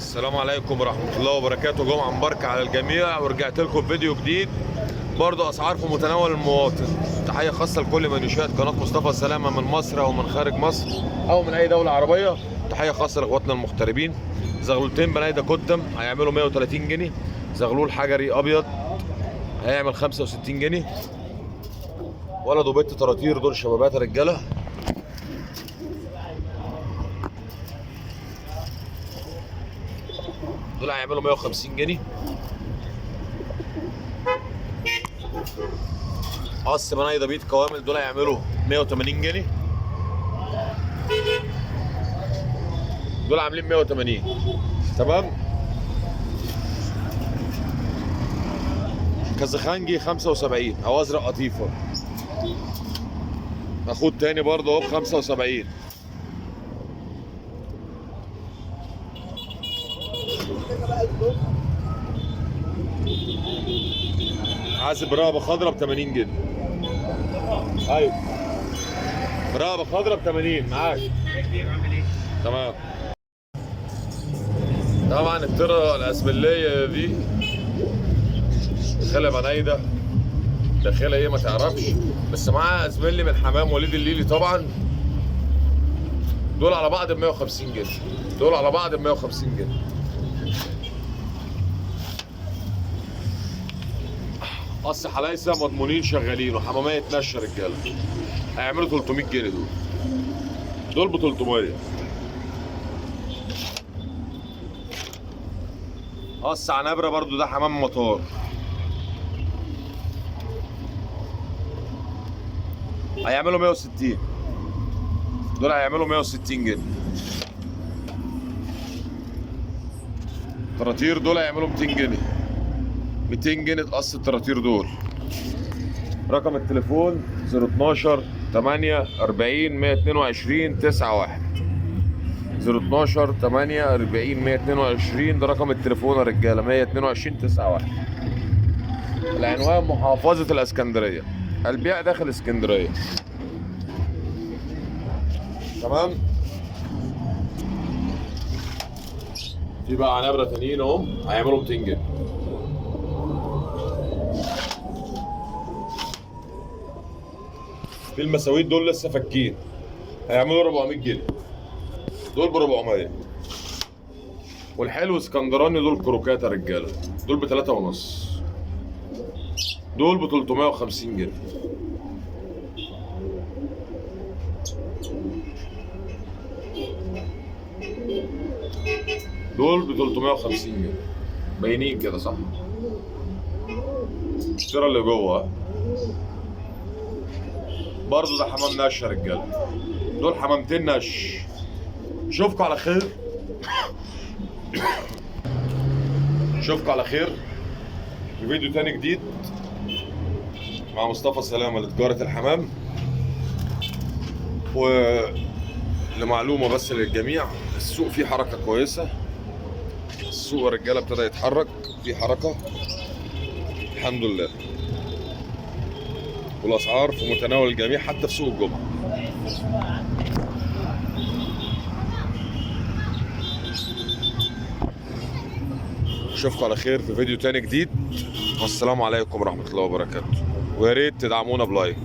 السلام عليكم ورحمة الله وبركاته. جمعة مباركة على الجميع، ورجعت لكم بفيديو جديد برضه أسعار في متناول المواطن. تحية خاصة لكل من يشاهد قناة مصطفى سلامة من مصر أو من خارج مصر أو من أي دولة عربية. تحية خاصة لإخواتنا المغتربين. زغلولتين بنايدة كتم هيعملوا 130 جنيه. زغلول حجري أبيض هيعمل 65 جنيه. ولد وبنت طراطير دول شبابات رجالة. دول هيعملوا 150 جنيه. قص بنايدة بيض كوامل دول هيعملوا 180 جنيه. دول عاملين 180. تمام. كازاخانجي 75 او ازرق قطيفة. اخد تاني برضه اهو ب 75. عازب رقبة خضراء ب 80 جنيه. ايوه رقبة خضراء ب 80 معاك. تمام. طبعا الطيرة الاسمليه دي داخلها بنايده، داخلها ايه ما تعرفش، بس معاها ازملي من حمام وليد الليلي طبعا. دول على بعض ب 150 جنيه. دول على بعض ب 150 جنيه. قص حلايسه مضمونين شغالين وحماميه تنشر رجاله. هيعملوا 300 جنيه دول. دول ب 300. قص عنبره برضو ده حمام مطار. هيعملوا 160. دول هيعملوا 160 جنيه. طراطير دول هيعملوا 200 جنيه. 200 جنيه تقص الطراطير دول. رقم التليفون 012 8 40 122 91. 012 8 40 122 ده رقم التليفون يا رجاله. 122 91. العنوان محافظة الاسكندرية، البيع داخل اسكندرية. تمام. في بقى عنابره تانيين اهم هيعملوا 200 جنيه. في المساويد دول لسه فكين هيعملوا 400 جنيه. دول ب 400. والحلو اسكندراني دول كروكات يا رجاله، دول ب 3 ونص. دول ب 350 جنيه. دول ب 350 جنيه. باينين كده صح؟ الشترة اللي جوه برضه ده حمام نش يا رجاله. دول حمامتين نش. اشوفكم على خير. اشوفكم على خير في فيديو تاني جديد مع مصطفى سلامة لتجارة الحمام. ولمعلومة بس للجميع، السوق فيه حركة كويسة. السوق الرجالة ابتدى يتحرك، في حركة الحمد لله، والأسعار في متناول الجميع حتى في سوق الجمعة. اشوفكم على خير في فيديو تاني جديد، والسلام عليكم ورحمة الله وبركاته. ويا ريت تدعمونا بلايك.